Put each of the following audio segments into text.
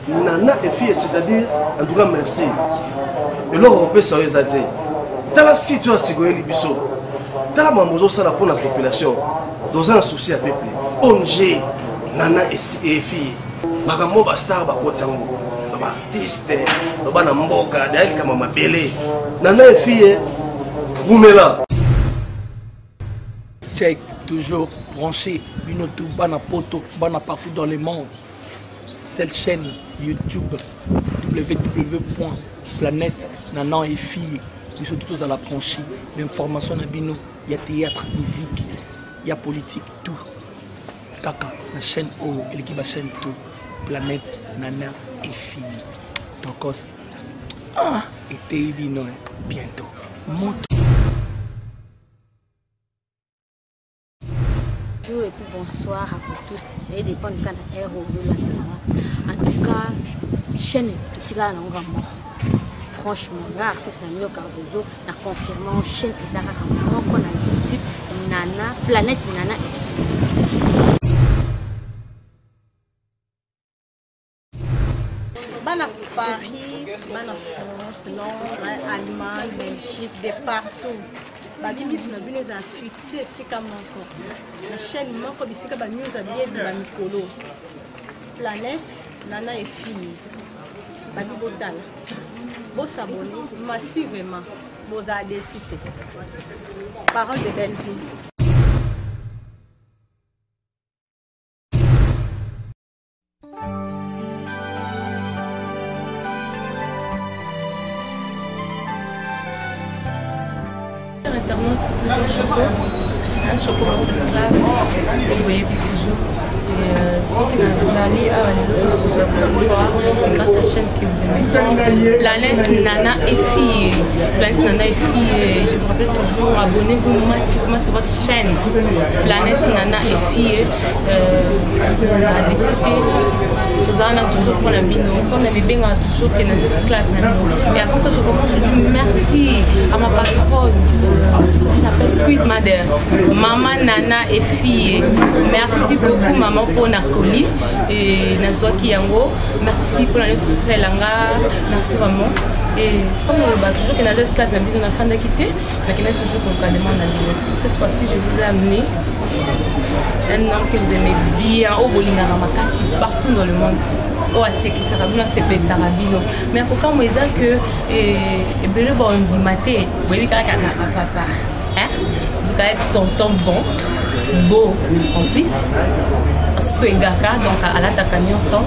Nana et fille, c'est-à-dire, en tout cas, merci. eloko kopesa yo eza te tala site oyo asikoyeli biso tala mambo ozosala mpo na population toza na souci ya peuple ong nana efille makambo oyo bastar bakoti yango na baartiste na bana mboka deya likama mabele nana efille rumela Check, toujours branché, bino tout, bana poto, bana partout dans le monde. Cette chaîne YouTube, www.planète nanan et fille, biso tout à la branché, l'information na bino, il y a théâtre, musique, il y a politique, tout. Kaka, la chaîne O, et l'équipe chaîne tout, planète nana et fille. Tokos. Ah, et bino bientôt. Moto. Bonjour et puis bonsoir à vous tous. Et dépend du cas de R En tout cas, chaîne totikala nango kaka moko. Franchement, nga artiste na Milo Cardozo na confirmant chaîne eza kaka moko na YouTube Nana Planète Nana et Bana Paris, bana France, Londres, Allemagne, Belgique, de partout. Babi miso na bino eza fixe esika moko na chaîne moko bisika ba news ya bien ba mikolo. Planète Nana et fille. Babi botala. Bo s'abonner massivement. Bozala déçu te. Parole de belle vie. Internaute, c'est toujours Choco. Un Choco, votre esclave. Vous voyez toujours. Et euh, ceux qui nous allez à lelo lisusu encore une fois, grâce à la chaîne que vous aimez tant, Planète Nana et Fille. Planète Nana et Fille, je vous rappelle toujours, abonnez-vous massivement sur votre chaîne. Planète Nana et Fille. Euh, décidé tozala na toujours mpona bino comme na mibengaka toujours ke naza esclave na bino et avant que je commence je dis merci à ma patronne euh, que j'appelle Queen Mother maman Nana et fille merci beaucoup maman mpona colis et nazwaki yango merci mpona nyonso osalela nga merci vraiment et comme oloba toujours ke naza esclave na bino nafandaki te nakendaki toujours koluka demande na bino cette fois-ci je vous ai amené un homme que vous aimez bien oyo bolingaka makasi partout dans le monde oyo asekisaka bino asepelisaka bino mais kokamwa eza que eh, ebele baondima te boyebi kaka azalaka papa zuka ye tonton bon beau en plus aswegaka donc alataka nyonso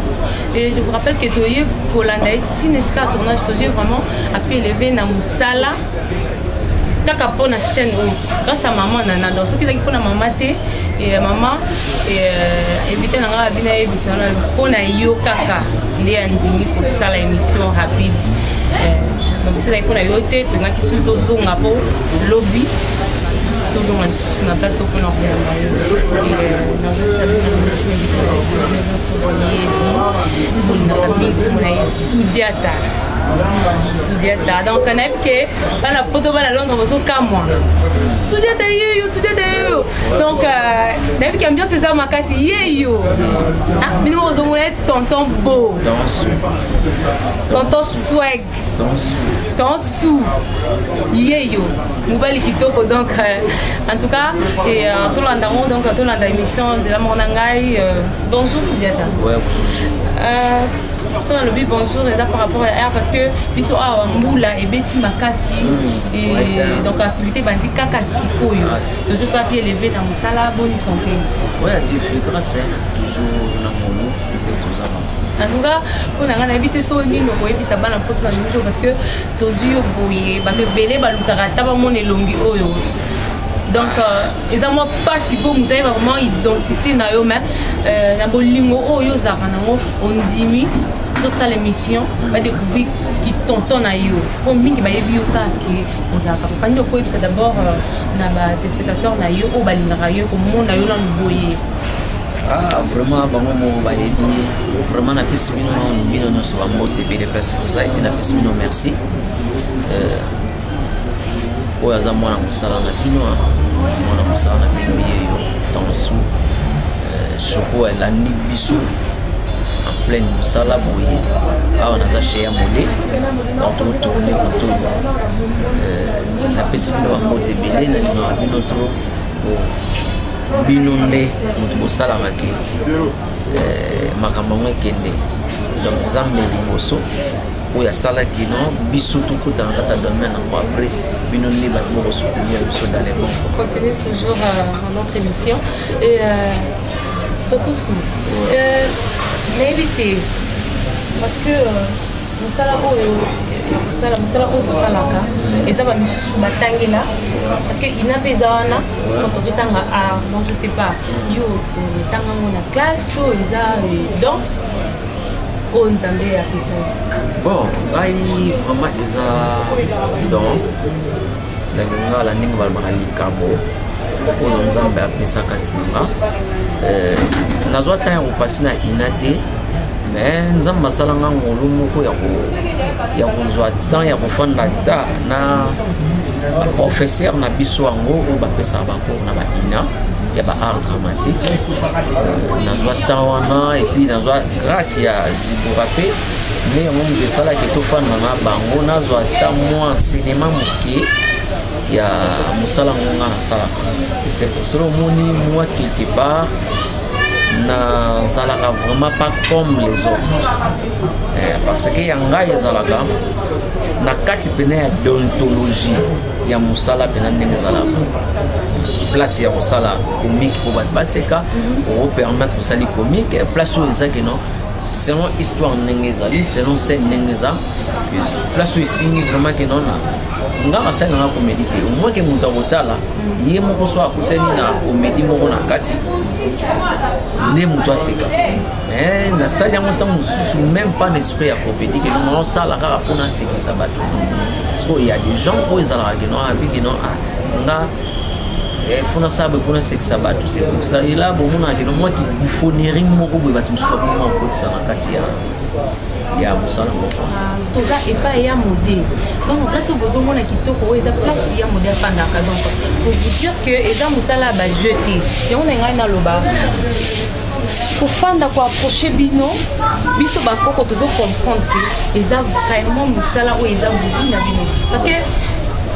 et je vous rappelle que toye kolanda ye ntina esika ya tournage toye vraiment api eleve na mosala kaka mpo na chaîne oyo grâce à maman nana donc soki ezalaki mpo na mama te eh, mama eh, invité na ngai abina ayebisa na mpo na yo kaka nde andimi kosala émission rapide eh, donc soki ezalaki mpo na yo te tongaki soki tozonga mpo lobi tozonga lisusu na place mpona koyamba yo nazokisa bino biso invité na biso nyonso boyebi bolingaka mingi komona ye sudiata sudiata donc nayebi ke bana poto bana londres bozokamwa sudiata yeyo sudiata yeyo donc euh, nayebi ke ambiance eza makasi yeyo ah, bino moko ozomona ye tonton beau tonton swag ton sou yeyo mobali kitoko donc euh, en tout cas et euh, tolanda yango donc tolanda émission nzela moko na ngai bonjour sudiata ouais. euh, so nalobi bonjour eza par rapport ya air parce que biso awa mbula ebeti makasi mm. et donc activité ebandi kaka sikoyo ah, toujours pas pied levé na mosala boni santé ouais Dieu fait grâce toujours na molo nde toza en tout cas mpo na ngai nayebi te so nini okoyebisa bana mpoto na mingi parce que tozwi yo boye bato ebele balukaka ata bamona elongi oyo donc euh, eza mwa mpasi mpo moto ayeba vraiment identité na yo mais euh, na bolingo oyo ozalaka nango ondimi tosala émission badécouvrir kitonton na yo mpo mingi bayebi yo kaka ke ozalaka papa nde okoyebisa d'abord euh, na batelespectateur na yo oyo balingaka yo komona yo nanu boye ah vraiment bango moko bayebi vraiment napesi bino bino nyonso bambote ebele place boza epuis napesi bino merci euh, oyo aza mwana mosala na bino mwana mosala na bino yeyo tansu euh, shoko elandi biso En pleine mosala boye awa naza chez ya mode, donc totourne kotoyo. Napesi bino bambote ebele, nalingaka bino trop. Bino nde moto bosalaka ke makambo yango ekende. Donc Nzambe liboso oyo asalaki no biso tokota na kati ya domaine yango, après bino nde bato bokosoutenir biso dans les bons. Continue toujours notre émission et Totosu, nayebi te parce que mosala oyo mosala oyo tosalaka eza bamisusu batangela, parce que ina mpe eza wana tozotanga art. Donc je sais pas, yo otanga yango na classe to eza don oyo Nzambe apesa yo? Bon, ngai vraiment eza don na lingala ndenge balobaka, likambo oyo Nzambe apesaka ntina nga. Nazwa ntan ya kopasi na ina te, mais Nzambe asalanga ngolu moko ya kozwa temps ya kofanda ta na baprofesseur na biso yango oyo bapesaka bacours na baina ya baart dramatique. Nazwa temps wana et puis nazwa grâce ya Zibura mpe nde yango moto esalaki tofanda na bango, nazwa ata mwa enseignement moke ya mosala yango nga nasalaka. C'est pour cela omoni moi quelque part nazalaka vraiment pas comme les autres, parce que ya ngai ezalaka na kati pene ya déontologie ya mosala mpena ndenge ezalaka. Place ya kosala comique mpo bato baseka, okopermettre osali comique. Place oyo eza ke non, selon histoire ndenge ezali, selon scène ndenge eza, place oyo esingi vraiment ke non, na nga nasali nanga comédie te, au moins ke moto akotala ye moko so akutani na comédie moko na kati nde moto aseka. Mais nasali yango ntango mosusu même pas na esprit ya comédie ke non, naosala kaka mpona asekisa bato, parce que y a des gens oyo ezalaka ke non, avi ke non, ah, nga fo nasala boye mpona asekisa bato. C'est pour ça ela bomonaka ke non, mwa kibouffonnerie moko boye, bato mosusu bakoma kokotisa na kati ya mosala moko. Toza epai ya Mode, donc place oyo bozomona kitoko oyo eza place ya Mode afandaka. Donc pour vous dire que eza mosala ya bajeu te, yango na ngai naloba kofanda koapproche bino. Biso bakoko tozocomprendre ke eza vraiment mosala oyo eza vie na bino, parce que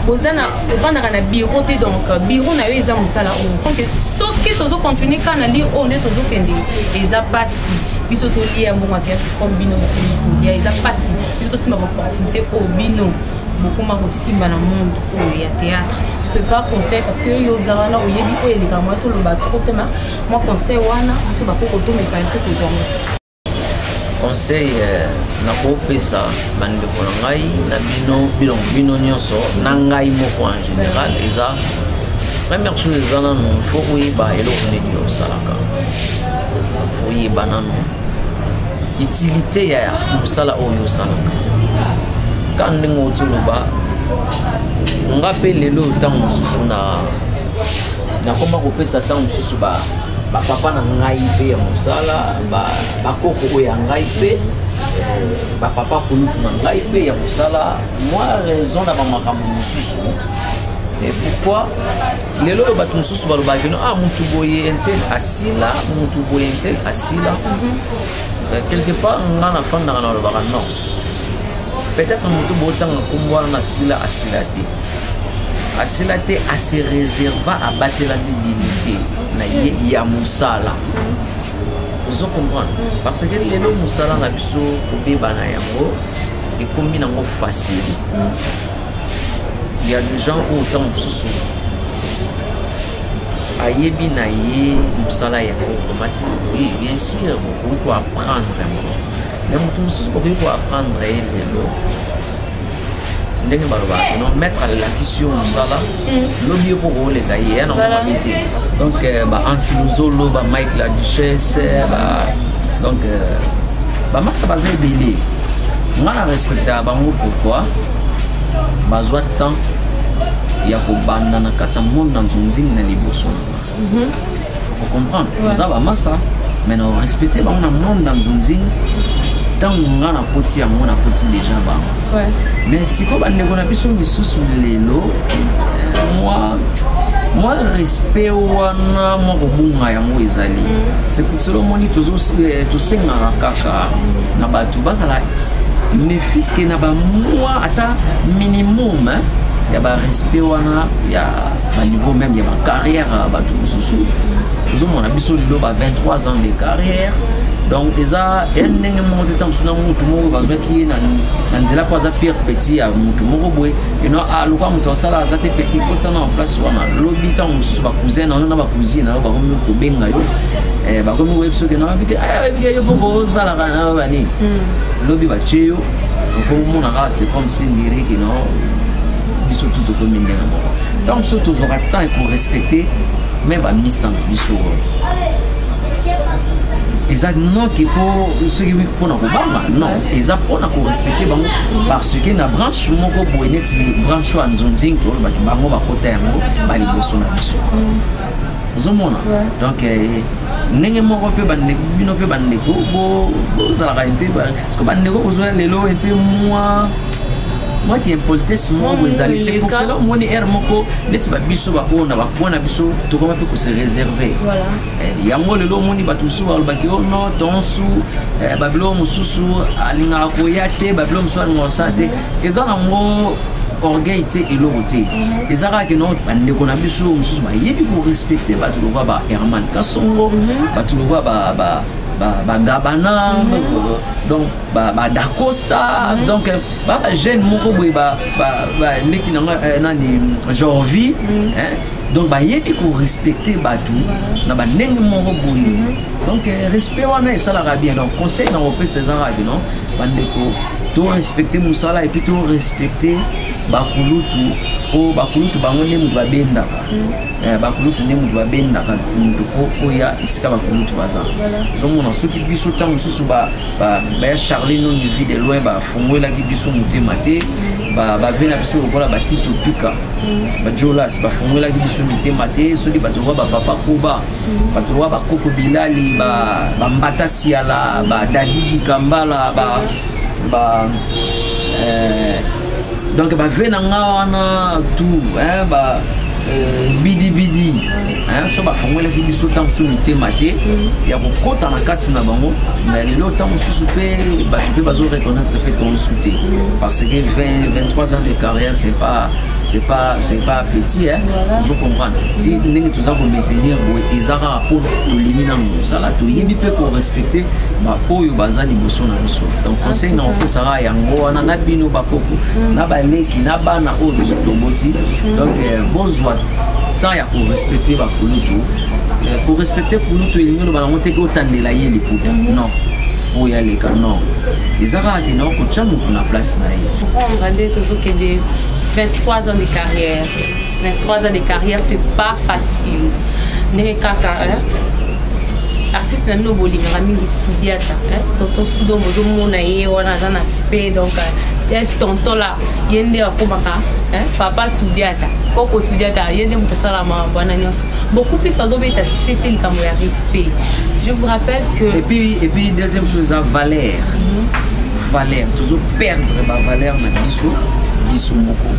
boza na ovandaka na bureau te, donc bureau na yo eza mosala oyo. Donc soki tozocontinue kaka na lire oyo nde tozokende, eza mpasi biso tolia mbongo ya théâtre comme bino bokomi kolia, eza mpasi biso tosimba baopportunité oyo bino bokoma kosimba na monde oyo ya théâtre. Je sais pas, conseil, parce que yo oza wana, oyebi oyo elekaka mwa, toloba trop te, ma mwa conseil wana biso bakoko tomeka mpe kozwa ngo. Conseil nakopesa bandeko na ngai na bino, bino bino nyonso na ngai moko en général, eza première chose, eza nanu fo oyeba eloko nini osalaka, fo oyeba nanu utilité ya mosala oyo osalaka. Ka ndenge otoloba, nga mpe lelo ntango mosusu na nakoma kopesa ntango mosusu bapapa na ngai mpe ya mosala, bakoko oyo ya ngai mpe bapapa kulutu na ngai mpe ya mosala mwa raison na bamakambo mosusu. Et pourquoi lelo oyo bato mosusu balobaki no, ah, mutu boye un tel asila, mutu boye un tel asila? Quelque part nga nafandaka nalobaka non, peut-être motu botanga nkombo wana asila, asila te, asila te, ase réserva, abatelami dignité na ye ya mosala. Ozo comprendre? Parce que lelo mosala na biso kobeba na yango ekomi nango facile. Ya des gens oyo ntango mosusu ayebi na ye mosala yango vraiment te. Oui, bien sûr, bokoki koapprendre motu, mais motu mosusu bokoki koapprendre ye lelo ndenge balobaka non, maître alakisi yo mosala, lobi yo mpo kooleka ye ya nango mabe te. Donc ba Ansi Luzolo, ba Mike la Duchesse, donc bamasa baza ebele, nga na respectaka bango. Pourquoi? Bazwa temps ya kobanda na kati ya monde na nzonzingi na liboso na nga, ocomprendre? Oza bamasa, mais na orespecte bango na monde na nzonzingi. Ntango nga nakoti yango, nakoti déjà bango. Mais sikoyo bandeko na biso misusu lelo, mwa Mwa respect wana, mwa kobunga yango ezali. C'est pour cela omoni tosengaka kaka na bato bazala ne fût-ce que na bamwa ata minimum, hein, ya barespect wana ya baniveau même ya bacarrière ya bato mosusu. Tozomona biso lelo ba 23 ans de carrière, donc eza ya ndenge moko te. Ta mosusu na mutu moko bazwaki ye na nzela mpo aza pire petit ya mutu moko boye eno aluka moto asala aza te petit kota na place wana. Lobi ntango mosusu bacousin na yo na bacousine na yo bakomi kobenga yo, bakomi koyebi soki na oyebi te, oyebi ke yo mpo bozalaka na yo banini. Lobi batie yo, okomona kaka c'est comme si ndire ke no biso tu tokomi ndenge moko. Ntango biso tozwaka temps ya korespecte me bamista na biso, eza noki mpo soki mpona kobanga, non, eza mpona korespecte bango, parce que na branche moko boye neti branche oyo ya nzonzing, tolobaki bango bakota yango baliboso na biso, ozomona. Donc ndenge moko mpe bandeko, bino mpe bandeko bozalaka mpe, parce que bandeko bozwa lelo mpe mwa ki impolitesse moko boye ezali. C'est pour cela omoni aire moko neti babiso baoyo na bacoin na biso tokoma mpe kose réserve. Yango lelo omoni bato mosusu balobaki o no tonsu, babiloko mosusu alingaka koya te, babiloko mosusu alingaka kosala te. Eza nango orgueil te, eloko te, eza kaka ke no bandeko na biso mosusu bayebi korespecte bato lokwa ba Herman Kasongo, bato lokwa bagabana, donc badacosta, donc bajeune moko boye, ndeki nanga nani, Jorvi, donc bayebi korespecte bato na bandenge moko boye. Donc respect wana esalaka bien. Donc conseil na kopesa eza kaka non, bandeko, torespecte mosala et puis torespecte bakulutu, mpo bakulutu bango nde moto babendaka. Bakulutu nde moto babendaka moto mpo oya esika bakulutu baza. Ozomona soki biso ntango mosusu baya Charlie Noni Vie de Loin bafungwelaki biso motema te, bave na biso lokola batito pika, bajolas bafungwelaki biso mitema te, soki bato lokola bapapa Koba, bato lokola bakoko Bilali, bambata Siala, badadidi Kambala, ba donc bave na nga wana tout, hein, ba bidibidi, hein, so bafungwelaki biso ntango mosusu mitema te ya kokɔta na kati na bango. Mais lelo ntango mosusu mpe bato mpe bazo reconnaître mpe tonsu te, parce que 20, 23 ans de carrière, c'est pas petit, hein. Ozo comprendre ti ndenge toza komaintenir boye, eza kaka mpo tolingi nano mosala, toyebi mpe korespecte baoyo baza liboso na biso. Donc conseil na kopesaka yango wana na bino bakoko, na baleki, na bana oyo biso toboti. Donc bozwa temps ya korespecte bakulutu. Korespecte kulutu elingi oloba nango te ke otandela ye liputa, non, oyo aleka, non, eza kaka ke na kotya motu na place na ye. Comprendre nde tozokende 23 ans de carrière. 23 ans de carrière, c'est pas facile. Ndenge kaka, hein? Artiste na bino bolingaka mingi, Sudiata, tonton Sudo, bozomona ye wana aza na spe. Donc tonton la ye nde akomaka papa Sudiata, koko Sudiata, ye nde moto asala makambo wana nyonso. Beaucoup plus azobeta sete likambo ya respect. Je vous rappelle que Et puis deuxième chose eza valeur. Valeur, tozoperdre bavaleur na biso, biso moko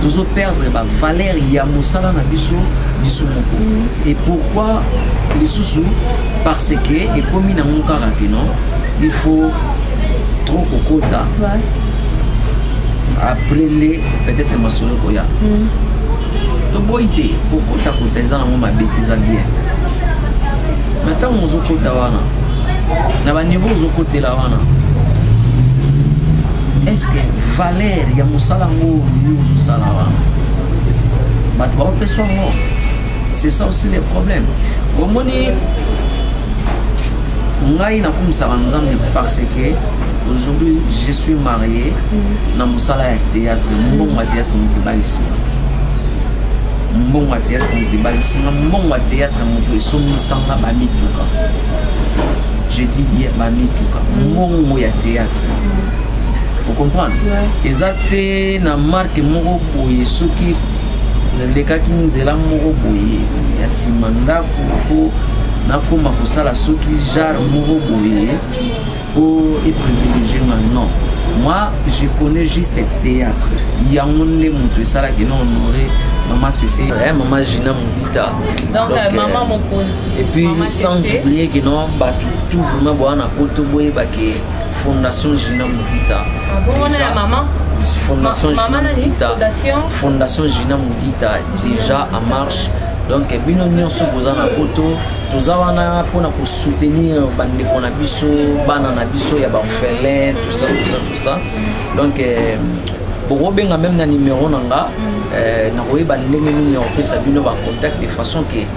tozoperdre bavaleur ya mosala na biso, biso moko. Et pourquoi lisusu? Parce que ekomi nango kaka ke non, il faut trop kokota. Après nde peut-être masolo koya. Toboyi te kokotakota, eza nango mabe te, eza bien. Mais ntango ozokota wana na baniveau ozokotela wana, est ce que valeur ya mosala yango oyo ozosala wana bato baopesa yango? C'est ça aussi le problème. Omoni ngai nakumisaka Nzambe parce que aujourd'hui je suis marié na mosala ya théâtre. Mbongo ya théâtre moto ebalisinga, mbongo ya théâtre moto ebalisinga, mbongo ya théâtre moto esomisanga bamituka, je dis bien bamituka, mbongo ya théâtre. Ocomprendre, eza te na marque moko boye. Soki nalekaki nzela moko boye ya nsima ndako mpo nakóma kosala soki genre moko boye po eprivilégie nga, non. Moi, je connais juste théâtre. Yango nde moto esalaki na Honoré. Mama Cécé, eh, Mama Gina Moudita. Donc, Donc euh, Maman Mokonzi. Et puis, maman sans oublier que non, bah, tout, tout vraiment, bon, on a bah, que Fondation Gina Moudita. Ah bon, on a la maman Fondation Ma, Gina Moudita. Fondation. Fondation Gina Moudita, déjà en marche. Donc, bino nyonso boza na poto, toza wana mpona kosoutenir bandeko na biso, bana na biso ya baorphelin, tout ça, tout ça, tout ça. Donc, euh, bokobenga meme na numero na nga eh, nakoyeba ndenge nini ya kopesa bino bacontact de façon ke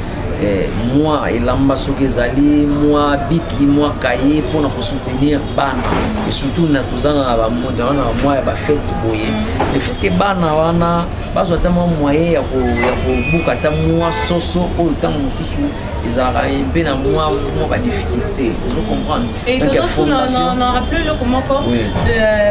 eh, mwa elamba soki ezali mwa biki mwa kaye mpona kosoutenir bana et surtout na toza na bamwa ya bafete boye mm. efiske bana wana bazwa ata mwa moyen ya kobuka ata mwa soso oyo ntango mosusu ezalaka mpe na mwa mwa badifficulté ozo comprendre Et Donc, ya tozosu fondation na rappele eloko moko Oui.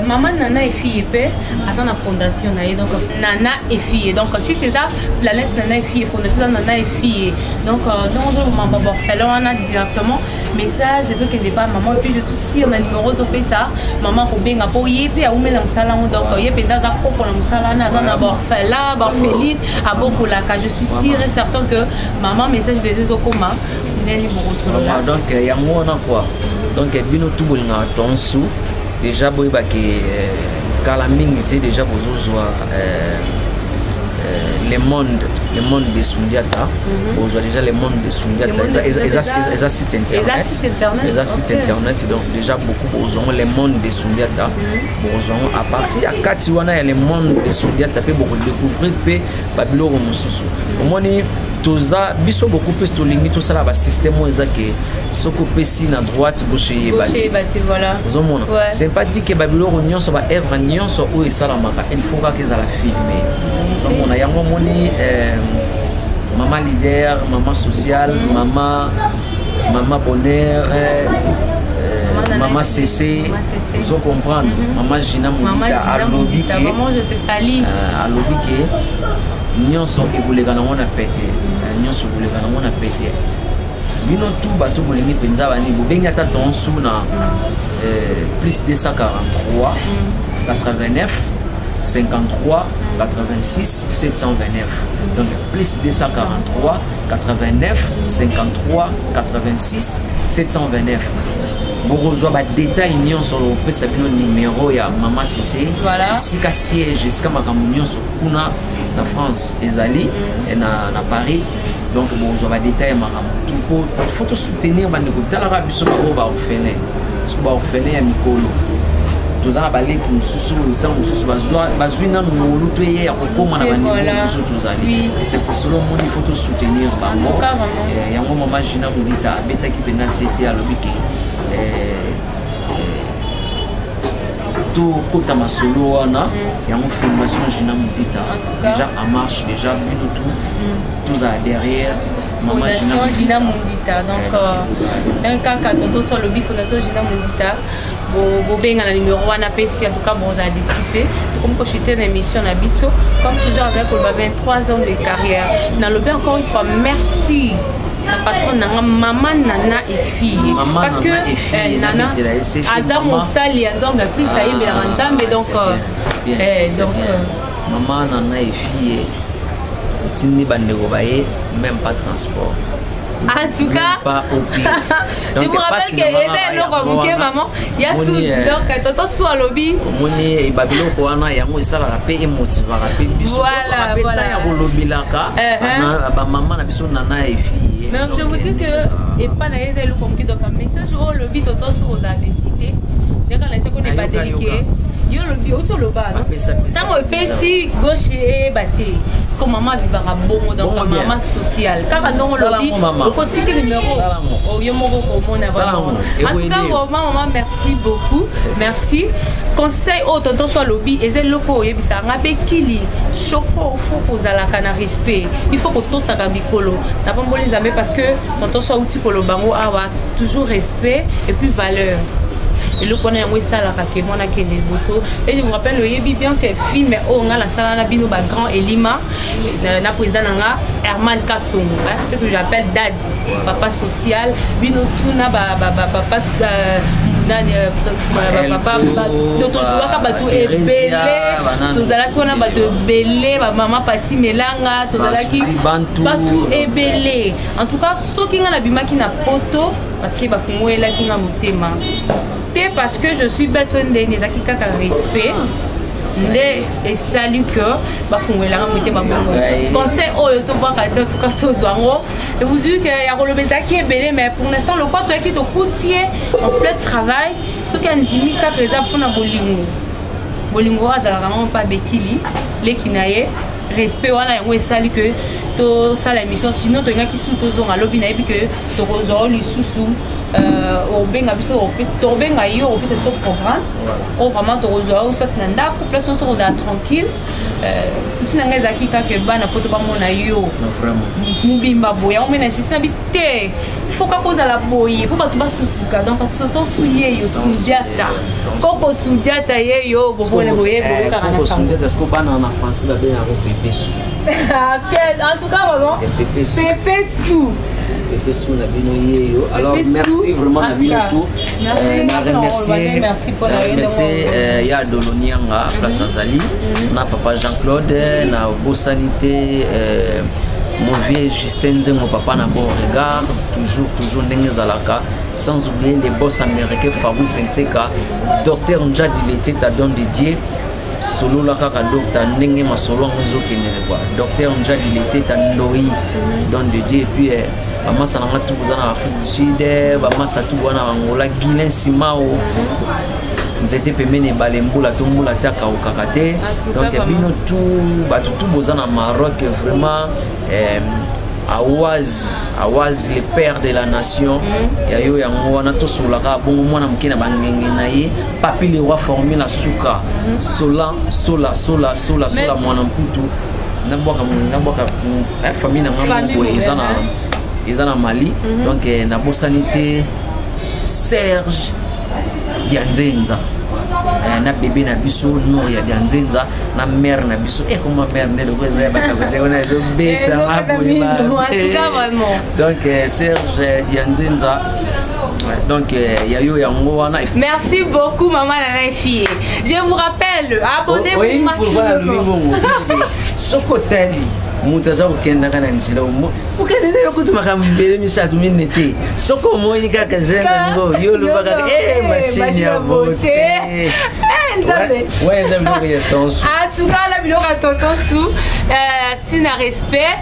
mama nana efille mpe aza na fondation na ye donc nana efille donc site eza planète nana efille fondation eza nana efille donc donc ozoboma baborphelin wana directement message ezokende pa mama et puis je suis sûre na numéro ozopesa mama akobenga mpo ye mpe awumela mosala yango donc ye mpenza aza koko na mosala wana aza na baorphelin baorpheline abokolaka je suis sûre et certain que mama message deja ezokoma ndenge bokosolola donc euh, yango wana quoi donc euh, bino tu bolingaka tonsu déjà boyebake euh, kala mingi te déjà bozozwa le monde le monde de Sundiata mhm. bozwa déjà le monde de Sundiata eza site internet eza site internet donc déjà beaucoup bozwa yango le monde de Sundiata mhm. bokozwa yango à partir ya kati wana ya le monde de Sundiata mpe bokodécouvrir mpe babiloko mosusu omoni toza biso beaucoup plus tolingi tosala basystème oyo eza ke soki opesi na droite gauche eyeba te ozomona c'est pas dit ke babiloko nyonso baœuvre nyonso oyo esalamaka il faut kaka ezala filme ozomona yango omoni euh, mama leader mama sociale mm. mama mama bonheur euh, mama cc ozo comprendre mm-hmm. mama gina molita alobi ke euh, alobi ke nyonso ekoleka nango na pete eh, nyonso ekoleka nango na pete bino tu bato bolingi mpenza bani bobengi ata tonsu na eh, plus 243 89 53 86 729 donc plus 243 89 53 86 729 bokozwa badetail nyonso opesa bino nimero ya mama cc esika siège esika makambo nyonso kuna na france ezali mm. na, na paris donc bokozwa badetail ya makambo tu po fo tosoutenir bandeko talaka biso baoyo baorphelin soki baorphelin ya mikolo toza na baleki mosusu oyo ntango mosusu bazwi nanu ngolu to eye ya kokóma na baniveau biso tozali et c'est pour cela omoni faut tosoutenir bango eh, yango mama gina molita abetaki mpenza sete alobi ke eh, eh, tokota masolo wana mm. yango fondation gina modita déjà en marche déjà bino tout mm. tozala derrière mama gina modita donc euh, kaka tonton so alobi fondation gina modita bobenga na numéro wana apesi en tout cas bozala déçu te tokomi kochite na émission na biso comme toujours azali koloba 23 ans de carrière nalobi encore une fois merci na patronne na nga mama nana efille parce que eh, nana aza mosali ya nzambe plus ah, ayembelaka nzambe donc euh, eh, donc euh, mama nana efille otindi bandeko baye même pas transport En tout cas, pas au pire. je vous rappelle que eza eloko ya moke maman ya su euh, donc tonton su alobi omoni babiloko wana yango esalaka mpe emotivaka mpe biso mpe ta ya kolobelaka uh-huh. bamama na biso nana efi mais je vous dis que epa na ye eza eloko moke donc message oyo olobi tonton su ozala décide ndenge na eseko na ebadelike yo olobi outi oloba ntango epesi gauche eyeba te parceke mama avivaka bongo donc mama sociale kaka ndongo olobi okotiki numero oh, yo moko komona vraiment en tout cas vraiment mama merci beaucoup merci conseil oyo tonton so alobi eza eloko oyo oyebisaka nga mpe kili choko fo kozalaka na respect il faut kotosaka mikolo napamboli nzambe parce que tonton so auti koloba yango awa toujours respect et puis valeur eloko wana yango esalaka ke mwana akende liboso et je vous rappelle oyebi bien que film oyo nga nasala na bino bagrand elima na président na nga herman kasongo ce que j'appelle dadi papa social bino tuna papa euh, Nani bapapa, tozwaka bato ebele, tozalaki wana bato ebele, bamama Pati Melanga, tozalaki bato ebele. En tout cas, soki ngai nabimaki na poto, parce que bafungolelaki nga motema te, parce que je suis bête, so ndeni ezalaki kaka respect nde esali que bafungolelanga motema bongo. Conseil oyo tobwaka te, en tout cas tozwa yango. Vous que ya koloba ezalaki ebele, mais pour l'instant lokwa toyaki, tokuti ye en plein travail. Soki andimi kaka, eza mpona bolingo. Bolingo oyo azalaka nango mpe abekili leki na ye, respect wana, yango esali ke tosala émission. Sinon tolingaki su tozonga lobi. Nayebi ke tokozwa o lisusu, obenga biso, tokobenga yo, opesa biso programme oyo vraiment tokozwa yo, soit na ndako, place nyonso kozala tranquille. Souci na ngai ezalaki kaka bana po to bamona yo mobimba boye. Yango mpe na sisi na bi te, faut kaka ozala boye mpo bato basutuka. Donc tosu ye yo Sundiata, koko Sundiata ye yo bobone boye boyokaka na sango. Siko bana na français babengaka pepe su. En tout cas vraiment pepe su, pepe su. Pepe su na bino ye yo. Alors merci vraiment na bino tout. Na remercier, remercier ya Dolonianga, place azali na papa Jean-Claude, na bosani te mon vieux Justin Nzengo, papa na bon regard, toujours toujours ndenge ezalaka. Sans oublier les boss américains, Fabrice Nseka, docteur Njadi Leteta, don de Dieu, solola kaka docteur ndenge masolo yango ezokendele quoi. Docteur Njadi Leteta Ndoi, don de Dieu. Et puis bamasa na nga tu boza na Afrique du Sud, bamasa tu wana Angola, Guilin Simao, nzete pembeni ebale, mbula to mbula te akaukaka te. Donc bino tu, bato tu boza na Maroc, vraiment Awaz, Awaz, le père de la nation, ya yo yango wana. Tosolaka bongo mwana moke na bangenge na ye, Papi le Roi, formule na suka, sola sola sola sola sola, mwana mputu. Nabwaka, nabwaka famille na nga moko eza na Mali. Donc nabosani te Serge Dianzenza na bebe na biso Nor ya Dianzenza, na mare na biso ekoma mare nde loko eza ya batakote wana ezobetanga boye. Donc Serge Dianzenza, donc ya yo yango wana. Merci beaucoup, maman Nana Fille. Je vous rappelle, abonnez-vous massivement. Soki otali moto aza kokendaka na nzela, okende nde yokutu makambo ebele misato mine te. Soki omoni kaka jeune yango, yo olobaka e machine ya beauté. Wana eza biloko ya tonsu. En tout cas, la biloko ya tonton su si na respect,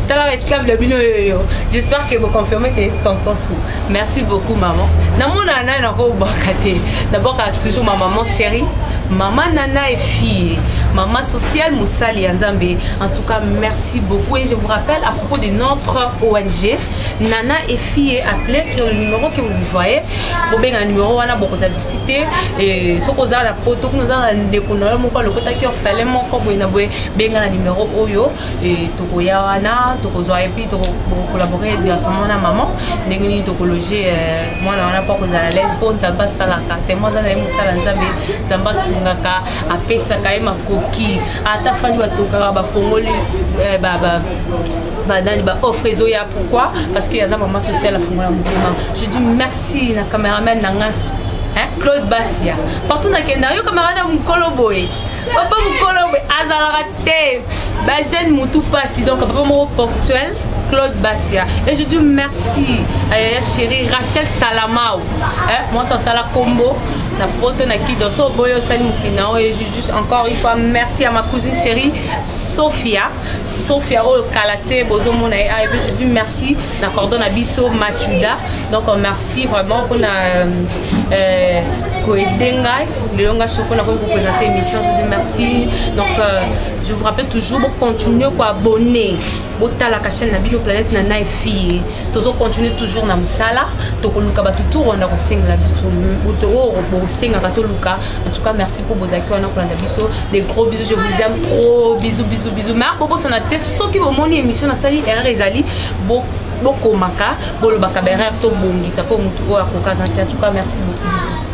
tala esclave na bino oyo. J'espère que vous confirmez que tonton su. Merci beaucoup, maman. Namona nani nakobwaka te, nabwaka toujours ma maman chérie, maman Nana et fille, maman sociale, mosali ya Nzambe. En tout cas, merci beaucoup. Et je vous rappelle à propos de notre ONG Nana et fille, appelez sur le numéro que vous voyez. Bobenga numéro wana, bokota cité. Et soki oza na poto kuna, oza na ndeko na yo moko alokotaki orphelin moko boye na boye, benga na numéro oyo, tokoya wana, tokozwa, et puis tokocollaborer directement na maman ndenge nini tokologe mwana wana mpo akozala l'aise, mpo Nzambe asalaka temo aza na ye mosala. Nzambe, Nzambe asungaka, apesaka ye makoki. Ata fandi batokaka, bafongoli banani, baoffre ezoya. Pourquoi? Parce que aza mama sociale, afongola motema. Je dis merci na cameraman na nga, hein? Claude Basia, partout nakenda yo camarade ya mokolo boye, papa mokolo boye azalaka te bajeune mutu pasi. Donc papa moko ponctuel, Claude Basia. Et je dis merci à Yaya chérie Rachel Salamao, hein? Moi asala kombo na poto na kido so boyo osali mokili na oyo. Et je dis encore une fois merci à ma cousine chérie Sophia, Sophia oyo kala te bozomona ye. Et puis je dis merci na cordon na biso Machuda. Donc merci vraiment mpona koaider ngai lelo nga soko nakoki koprésenter émission. Je dis merci. Donc je vous rappelle toujours, bocontinue koabonner, botalaka chaîne na bino Planète Nana Efie. Tozocontinue toujours na mosala, tokoluka bato tour wana kosengela biso, moto oyo bosengaka toluka. En tout cas, merci mpo bozalaki wana kolanda biso. Des gros bisous, je vous aime trop. Bisous, bisous, bisous. Mais bobosana te, soki bomoni émission nasali erreur ezali, bokomaka, bolobaka baerreur, tobongisa mpo motu oyo akoka aza te. En tout cas, merci beaucoup, bisous.